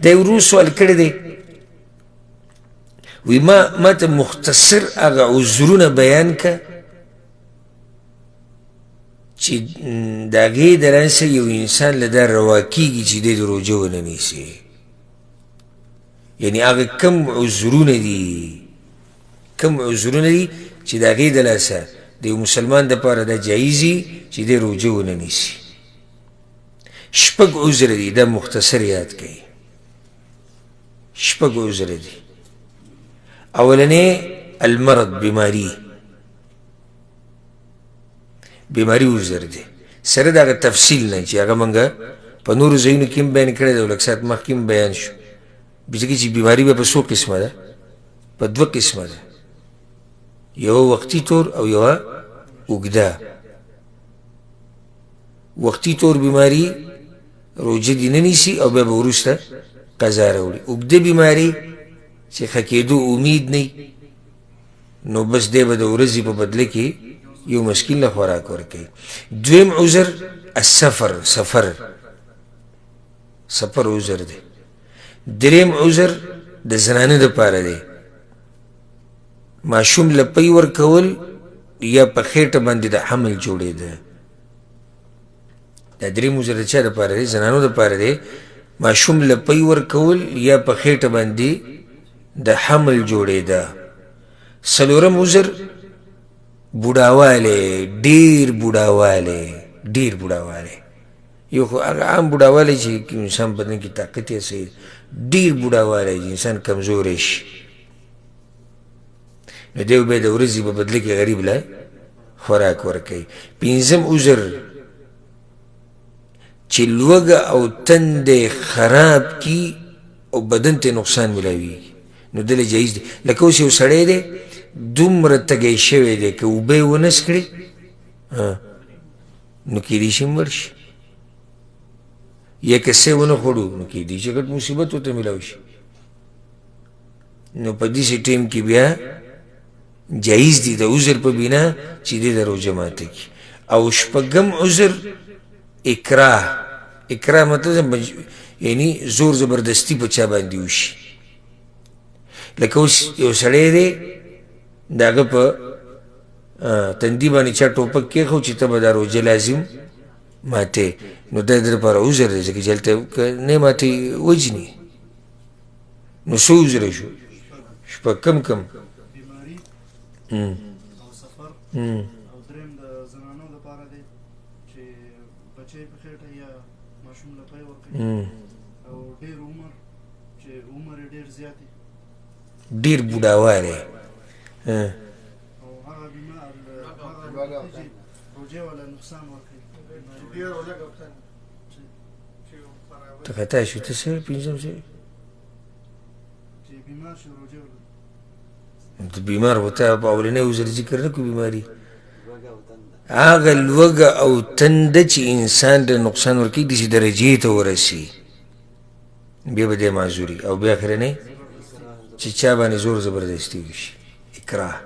دا یو ورور سوال کړی دی، وی ما ته مختصر هغه عذرونه بیان که چې د هغې د لاسه یو انسان له دا روا کېږي چې دی د روژه ونه نیسي. یعنی هغه کم عذرونه دي، کم عذرونه دي چې د هغې د لاسه د یو مسلمان دپاره دا جایز وي چې دی روژه ونه نیسي. شپږ عذر دي، دا مختصر یاد کړئ. شپږ عذر دي. اولنی المرض، بیماری. بیماری عذر دی، سره د هغه تفصیل نه چې هغه مونږ په نورو ځایونو کې هم بیان کړی دی او لږ ساعت مخکې هم بیان شو. ځکه چې بیماری به په څو قسمه ده؟ په دوه قسمه ده، یوه وقتي طور او یوه اوږده. وقتي طور بیماری روژه دې نه نیسي او بیا به وروسته قضا راوړي. اوږده بیماری چې ښه کېدو امید نه، نو بس دی به د ورځې په بدله کې یو مسکین له خوراک ورکوي. دویم عذر السفر، سفر، سفر عذر دی. دریم عذر د زنانه دپاره دی، ماشوم له پی ورکول یا په خېټه باندې د حمل جوړېده. دا دریم عذر د چا دپاره دی؟ زنانو دپاره دی، ماشوم له پی ورکول یا په خېټه باندې د حمل جوړېده. څلورم عذر بوډاوالی، ډېر بوډاوالی، ډېر بوډاوالی. یو خو هغه عام بوډاوالی چې انسان بدن کې طاقت یې سي، ډېر بوډاوالی چې انسان کمزوری شي، نو دی به د ورځې په بدله کې غریب له خوراک ورکوي. پنځم عذر چې لوږه او تندې خراب کی او بدن ته نقصان ملاویږي، نو دله جایز دی. لکه اوس یو سړی دی دومره تږی شوی دی که اوبه یې ونه څکړې نو کیدای شي مړ شي، یا که څه یې ونه خوړو نو کیدای شي غټ مصیبت ورته میلاو شي. نو په داسې ټایم کې بیا جایز دی د عذر په بنا چې دی د روژه ماته کړي. او شپږم عذر اکراه. اکراه مطلب یعنی زور زبردستی په چا باندې وشي. لکه اوس یو سړی دی د هغه په تندي باندې چا ټوپک کېښود چې ته به دا روژه لازم ماتې، نو دا د لپاره عذر دی، ځکه چې هلته که نه ماتې وژني. نو څو عذره شو؟ شپږ. کم کم بیماری او سفر او دریم د زنانو لپاره دی چې بچی په خېټه یا ماشوم له پی ورکوي، او ډېر عمر چې عمر یې ډېر زیات دی، ډېر بوډاوالی، او هغه بیمار هغه چې روژې والا نقصان ورکوي. ته خطا شو، ته څه پنځم څه؟ چې بیمار شي روژه ولري. د بیمار خو ته په اولنی عذر ذکر نه کړو. بیماري هغه لوږه او تنده چې انسان ته نقصان ورکوي داسې درجې ته ورسي، بیا به دی معذوري، او بیا اخرنی چې چا باندې زور زبردستي وشي، اکراه.